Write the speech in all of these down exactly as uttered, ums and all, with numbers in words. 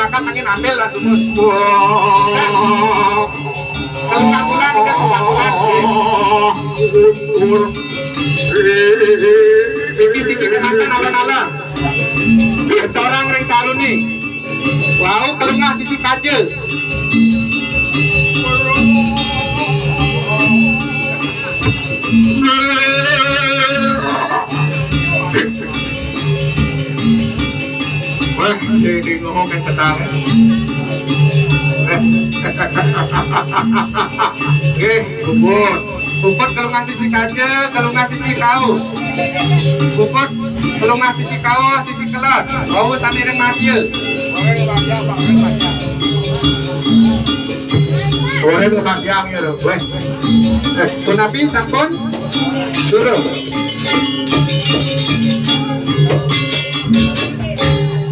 Kan angin ambil lah dumun. Wah. Kalau kakulan, dia kakulan. Siki-siki kenakan alon-alon. Ketorang ring taruni. Wau kelungah sisi kaja. Wah, jadi ngomong yang tenang. Oke, bubur. Puput kelungah sisi kaja, kelungah sisi kau. Puput kelungah sisi kau, sisi kelot. Kau tani ring madia. Boleh tuh Mas Yang ya, loh. Weh. Eh, punapi sampun? Turun.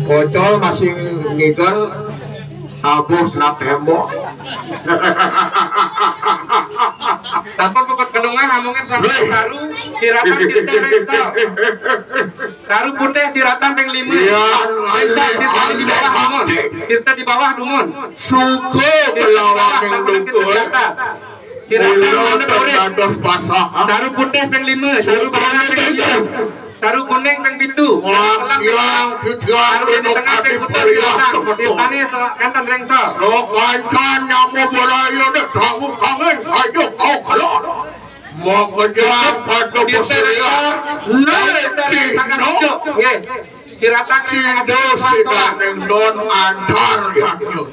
Bocor masih ngigel, sabuh senap tembok. Sampun puput kelungah, amongin sampun. Weh. Taru, sirapan kita reksa. Taru putih sirapan ping lima. Iya, tirta, tirta di bawah dumun. Tirta di bawah dumun. Suka belawan yang dukul. Sirapan mana boleh. Terdados pasah. Taru putih ping lima, taru merah ping lima. Taru kuning ping pitu. Wah, yang tiga taru di tengah ping kuda. Tirtane kanten rengsa. Lo kancan nyamu bolaya dek tahu kangen aja kau kelor. Mau kejar pada berseria. Nggih. Siratan Sindo sida ning don antar yadnya.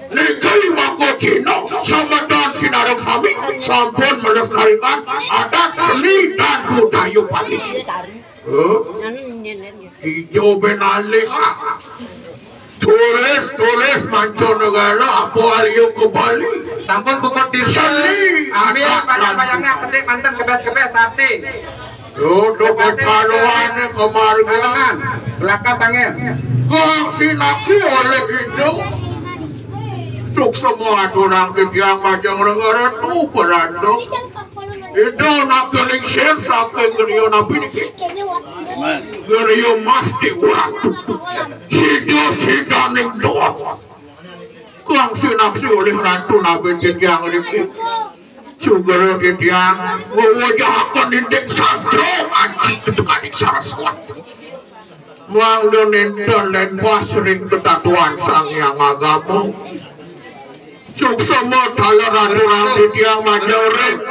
Niki mangko Cina, sameton sinareng sami sampun melestarikan adat seni dan budaya Bali. Huh? Ijo ben alih, ah. Tulis, tulis mancanegara apa alih ke Bali. Sampun puput diri. Seni. Ambil adat bayang-bayangnya, petik manten kebes-kebes sate. Duduk kecaruan kemarga. Tangan, belakang tangan. Kong sinaksi oleh itu. Suksema aturang titiang majeng rengara tu peranduk. Ida nak kelingsir saking griya nabi niki. Griya masti urang. Sida sidaning doa. Kang sinaksi oleh Ratu Nabi Jenjang niki. Sugera titiang ngwejahaken indik sastra aji ketekaning saraswat. Mangda nenten lenpas ring ketatuan Sang Hyang Agama. Suksema taler aturang titiang majeng ring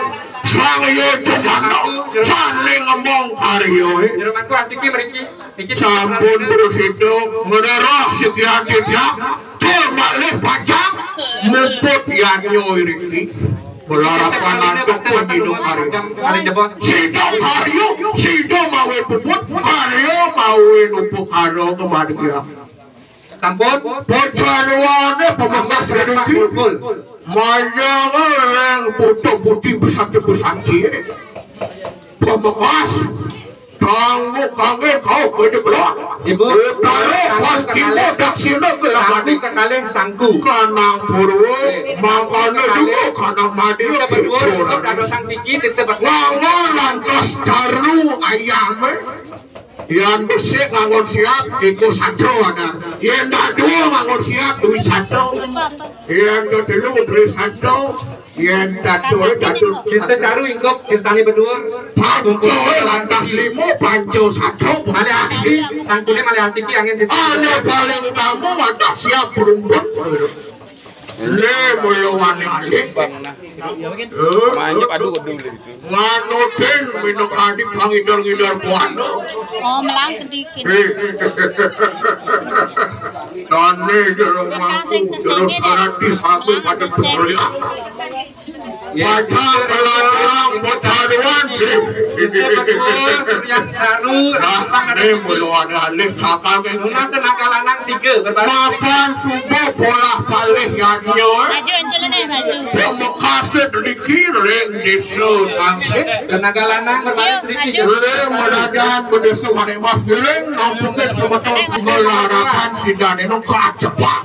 Sang Hyang Jumana sane ngemong karya. Jero mangku asiki mriki. Niki sampun prasida ngrereh sikian titiang tur malih pacang muput yadnya iriki. Malarapan antuk panjiduk karya. Sida karya, sida mawi puput, karya mawi upakara kemargian. Sampun. Pacarwane pamekas riki. Manjang ring putu putih besati besati. Pamekas. Tanggu kangge kau kejeblak. Ibu. Utara, pas, timur, daksina, gelagadi. Sangku kekalih sangku. Kanang Purwa, mangkana juga kanang Madya. Kita berdua, kita berdua. Lantas caru ayam, eh. Yan besik nganggo siap, iku satu ada. Yan dua nganggo siap, duit satu. Yan ketelu, duit satu. Yan satu, satu. Kita caru ingkok, kita berdua. Panco, lantas lima, panco satu. Malih asiki, tangkune malih asiki, angin siki. Ada paling utama, lantas siap berumpun. Le, mula wani alik. Manjep, aduh, aduh, aduh. Nganutin minangka pangidar-ngidar kuana. Oh, melang kedikit. Eh. Tane jero mangku, jero sarati sami pada pesulian. Baca pelajaran pecaduan. Yang baru, nah, ini mula wani alik sakal. Nungan tenaga lanang tiga, berbalik. Mapan subuh polah palih yadnya. Maju, Angelina, maju. Pamekase driki ring desa Tangsih. Tenaga lanang berbalik driki. Ring merajan bedesa Manikmas giring, nampungin semeton tunggal harapan sidane nu kacepak.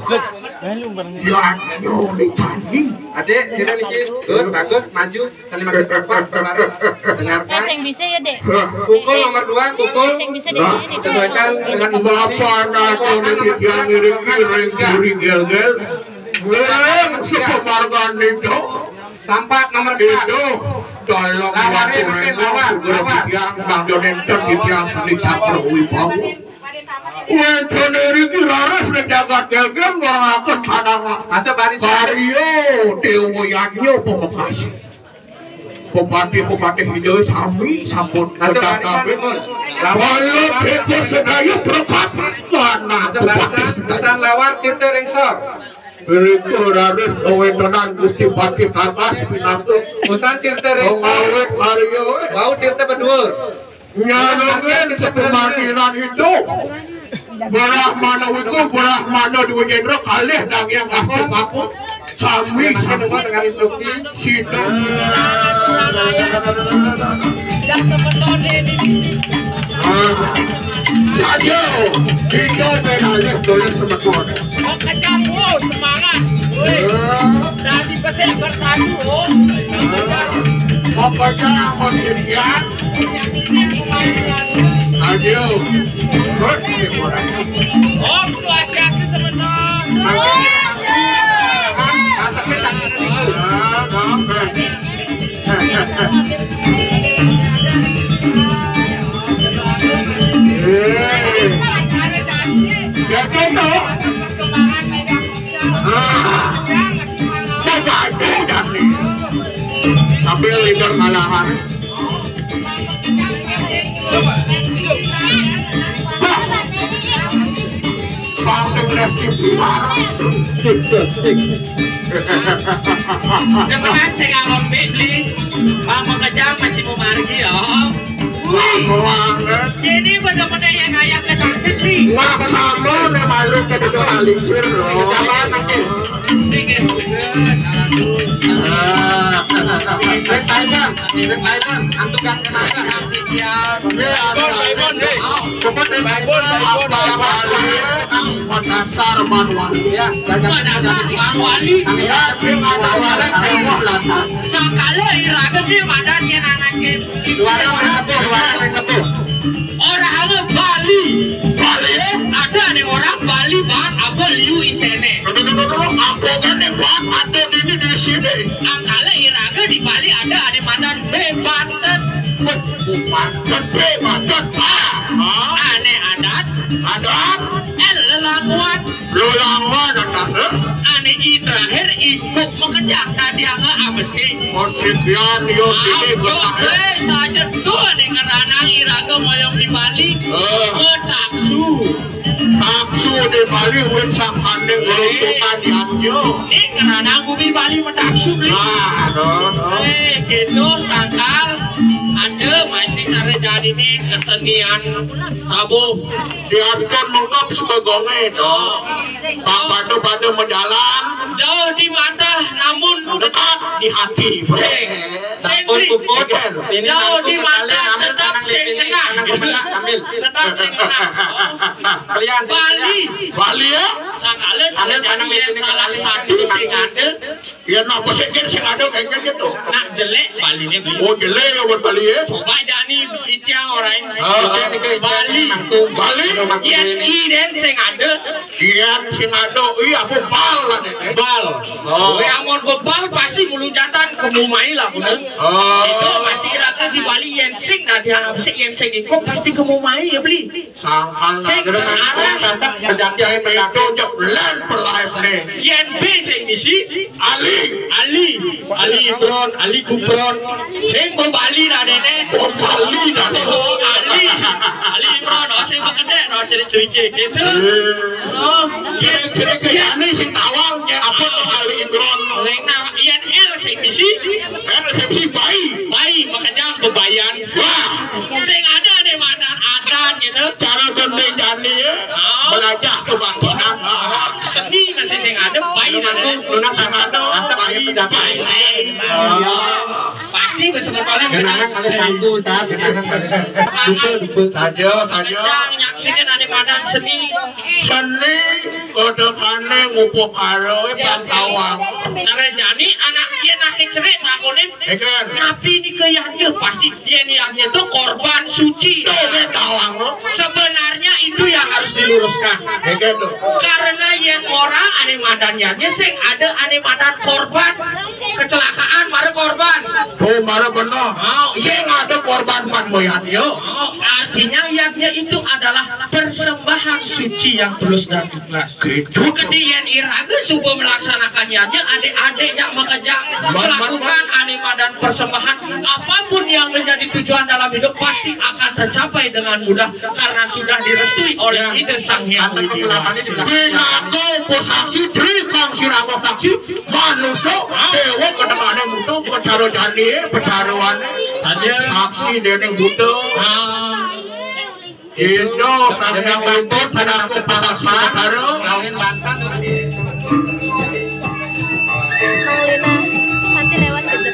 Yadnya ditanding. Adik, sini niki. Good, bagus, maju. Saling makan coklat, kemarin. Dengarkan. Bisa ya, Dek? Pukul nomor dua, pukul. Sing bisa, Dek. Nah, ini, Dek. Sesuaikan dengan Bapak Nato di tiang ngiring-ngiring kiri gel-gel. Ngiring sepemargan itu. Sampat nomor empat. Itu. Tolong lawan, lawan, lawan. Tiang Bang Donenten di tiang seni Cakra Wibawa. Wénten niki raris ning jagat gel-gel ngorahake pandangan. Masuk baris. Karya Dewa Yadnya Pamekasa. Bupati-bupati Hindu sami sampun. Masuk barisan, Gun. Lawan Bupati Sedaya Prokat. Mana Masuk barisan, Bupati Sedaya. Pesan lawan Tirta Rengsor. Mriku raris kawéntenan Gusti Patih Kakas pinantuk. Pesan Tirta Rengsor. Pengawit karya. Bau Tirta Bedur. Nyarengin sepemarginan itu. Brahmana itu, Brahmana Dwi Jendra kalih daging asli paku. Sami, sami. Dengan instruksi. Situ. Yang sebetul ini. Ah. Saja. Kita beralih tulis semeton. Mau kejam, wow, semangat. Woi. Ah. Tadi pesek bersatu, oh. Mau kejam, mau demikian. Ayo. Om Swastiastu sebentar. Sambil lidur malahan. Demenan sing ngalon beli. Bang Pengejang masih mau margi ya. Wah, ini bener-bener yang ayah ke sakit nih. Wah, sama nih malu ke duduk alisir loh. Sama nanti. Sing ya, bener. Ah. Sing Taiwan, sing Taiwan, antukan kenapa? Iya, Baibon, Baibon, hei. Baibon, Baibon, Baibon, Baibon. Dasar Bang Wali. Ya, dasar Bang Wali. Ya, dia ada warna tembok lantas. Sakala iraga dia madan dia nanake. Dua orang satu, dua orang satu. Orang apa Bali? Bali, ya? Ada nih orang Bali, Bang, apa liu isene? Aduh, aduh, aduh, aduh, apa kan nih, Bang? Ada ini di sini. Angkala iraga di Bali ada, ada madan bebatet. Bukan, gede, macet. Ah, ah. Ane adat. Adat. Eh, lelamuan. Lelamuan, adat, eh? Ane i terakhir, ikup makejang. Tadi anga abesi. Persikian, yo, ah, sini, yo, betah, eh. Eh, saja tuh, ane ngeranang iraga moyong di Bali. Eh. Betaksu. Taksu di Bali, wit sangkane ngruntutan yatnya. Ing ngeranang bumi Bali metaksu, Bli. Nah, no, no. Eh, gitu, sangkal. Ada masih sarjana ini kesenian tabuh. Diastun mengkep sebegone, no. Bang pada-pada menjalan. Jauh di mata, namun dekat di hati. Eh. Sampun puput. Ini jauh di mata tetap sing kenang. Ambil. Tetap sing kenang. Kalian. Bali. Bali ya? Sakala ambil tanang di sini, salah satu sing ada. Ya, napa sih, kan sing ada kayak gitu. Nak jelek Bali ini, Bali. Oh, jelek ya buat Bali ya? Coba jani itiang orang. Ah, Bali. Bali. Yang i den sing ada. Kian sing ado, iya, aku bal lah, Dek. Bal. Oh. Wé, amun bebal pasti mulujatan kemu mai lah, bener. Oh. Itu masih iraga di Bali yén sing dadi anak besik, yén sing ikup pasti kemu mai ya, Bli. Sangkal sing nagara berarah. Tetap kejadian itu jeblen pelaib nih. Yén bé sing misi. Ali. Ali. Ali Imron, Ali Kupron. Sing bebali dah nenek. Bebali dah nenek. Oh, Ali. Ali Imron, oh, sing bekedek, oh, cerik-cerik gitu. Eh. Oh, iya, kira-kira ane sing tawang, ya apa tuh Ali Imron? Leng nama Ian L sing misi. L sing misi bayi. Bayi, makanya bebayan. Wah. Sing ada nih mantan adat gitu. Cara gendeng jani ya. Oh. Belajar kebatinan. Ah. Seni masih sing ada, bayi dan lu. Lunas sing ada, bayi dan bayi. Bayi. Oh. Pasti Kenangan malih sangku, Ustaz. Kenangan malih. Dupa, dupa. Saja, saja. Yang nyaksikan ane madan seni. Seni, kodokane ngupuk karo, eh, bang tawang. Cara jani anak dia nak cerik takunin. Ekan. Napi nika yadnya? Pasti dia ni yadnya tu korban suci. Tuh, eh, tawang lo. Sebenarnya itu yang harus diluruskan. Ekan tuh. Karena yang orang ane madan yadnya sing ada ane madan korban. Kecelakaan, mara korban. Oh, mara benar. Oh, iya. Sing ada korban pan moyan, yo. Oh, artinya yadnya itu adalah persembahan suci yang tulus dan ikhlas. Gitu. Keti yen iraga suba melaksanakan yadnya, adik-adik yang makejang melakukan ane madan persembahan, apapun yang menjadi tujuan dalam hidup pasti akan tercapai dengan mudah karena sudah direstui oleh Ida Sang Hyang Widhi Wasa. Pinaka upasaksi, tri kang sinangga saksi, manusa, dewa, ketekane muda, pecara jani, pecaruane. Saksi dening buta. Indo Sang Hyang Widi, pinaka upasaksi, pecara. Kawin banten. Mang Lina, Sati lewat gitu.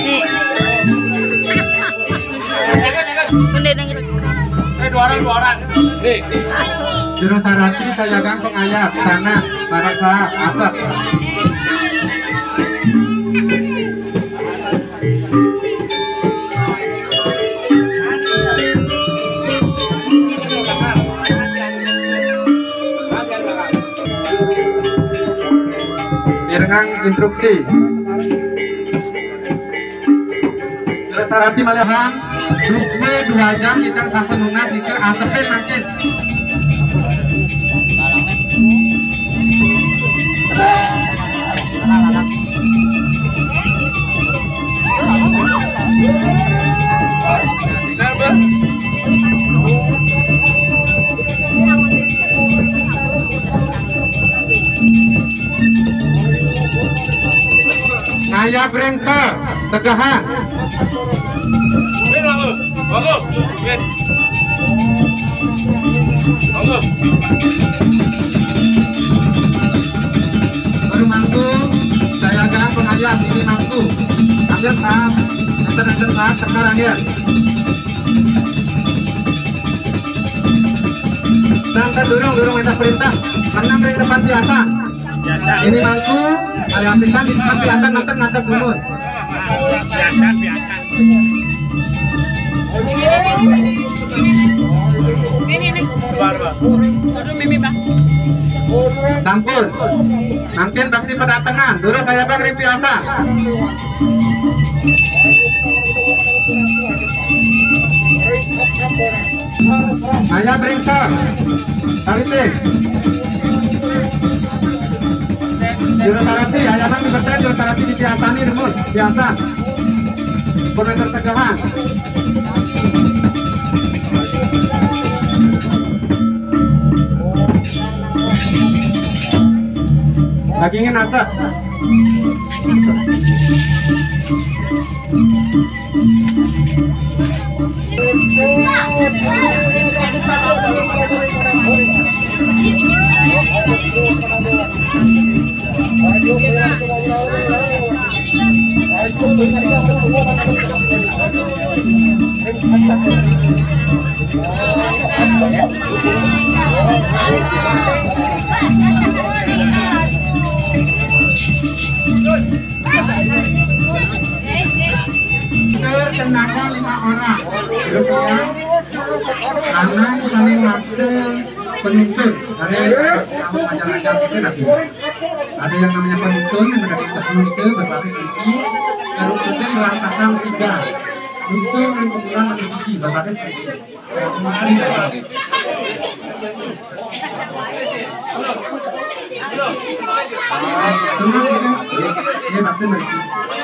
Nih. Bunda nang rekam. Eh, dua orang, dua orang. Nih. Juru sarati sayagang pangayat, tanah, marasa, asap. Pirengang instruksi. Sarati malihan, duwe dua jam kita sampun nunas, kita asepin mangkin. Ngayab rengsa, tegahan. Win, mangku. Mangku. Win. Mangku. Baru mangku, saya agak pengayab ini mangku. Ambil saat, enten-enten saat, sekarang ya. Tangkap durung, durung minta perintah. Menang dari depan biasa. Ini mangku, ada apisan di depan biasa, nanti ngadep dulu. Biasa, biasa. Ini, ini. Aduh, Mimi, Bang. Sampun. Mangkin bakti padatengan, durus saya bang ripiasan. Saya periksa. Taritik. Juru sarati, ayaman dipercaya juru sarati dipiasani, remun, biasa. Komentar tegahan. Dagingnya nasa. Karena ini kami maksud penuntun dari kamu ajar-ajar itu nanti. Ada yang namanya penuntun, yang tadi kita penuntun, berbagai sisi. Penuntun berantakan tiga. Penuntun yang kebetulan ada sisi, berbagai sisi. Tenang, ya. Ini pasti nanti.